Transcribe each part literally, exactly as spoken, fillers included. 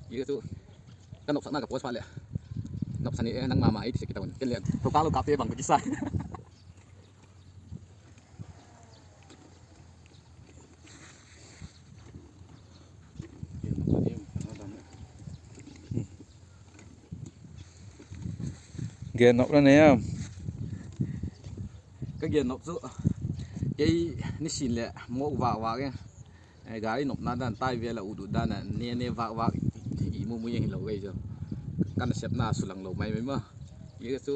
Hi chu ka nopsakna ka post phat leh, nopsa ni e nangma ma ei ti sek kit a un, ken le thokâl lo kâpte bang ka kisa. Gen nop la nei am? Ka gen nop chu, kei nisin leh mawk vâk vâk e. Gari nopna dan tai vêl a ut ut dan a ne ne vâk vâk, i mu mu eng hilo kei chu. Ka nasepna sulang lo mai mai ma. Hi chu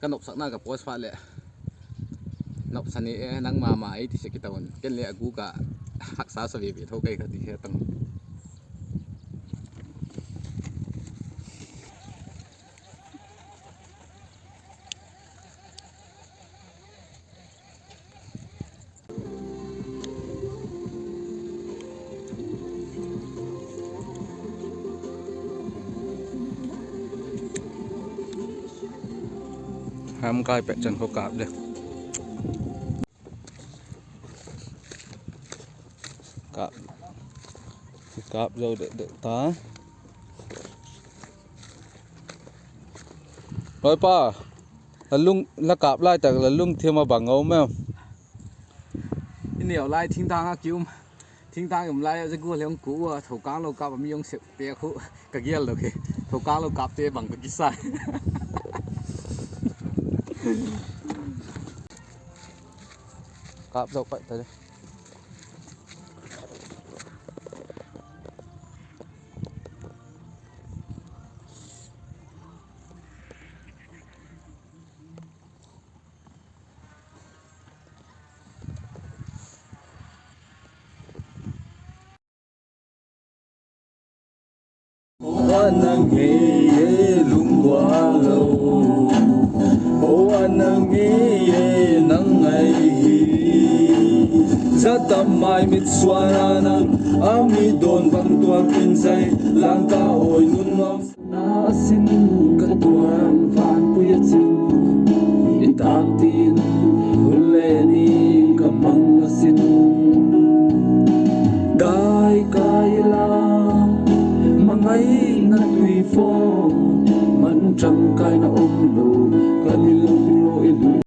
ka nopsakna ka post phat leh, nopsa ni e nangma ma ei ti sek kit a un, ken le a gûk ah haksa sa ve ve tho kei ka ti he tang. Ham kai pet chan kho kâp le. Kâp, kâp zo deh deh ta. Hoi pa, la lung, la kâp lai tak la lungthim a bang a um em? I neu lai thingtâng a ki um, thingtâng um lai a za gual le hung ku ua, thokâl lo kâp a mi hung sep te khu ka gial lo hi. Thokâl lo kâpte bang ka kisa. Kâp zo pai ta le. Aw a na ngei e lungua lo, aw a na ngei e nang ngai hi. Za tam mai mit suan a nang, a mi dawn bang tuak in zai, lang ka awi nun ngam. Na a sin ka tuang vanpui a chin, i tâk tin hun le ni ka mang a sin. Dai kai la, mangaina tui fo, man chang kai na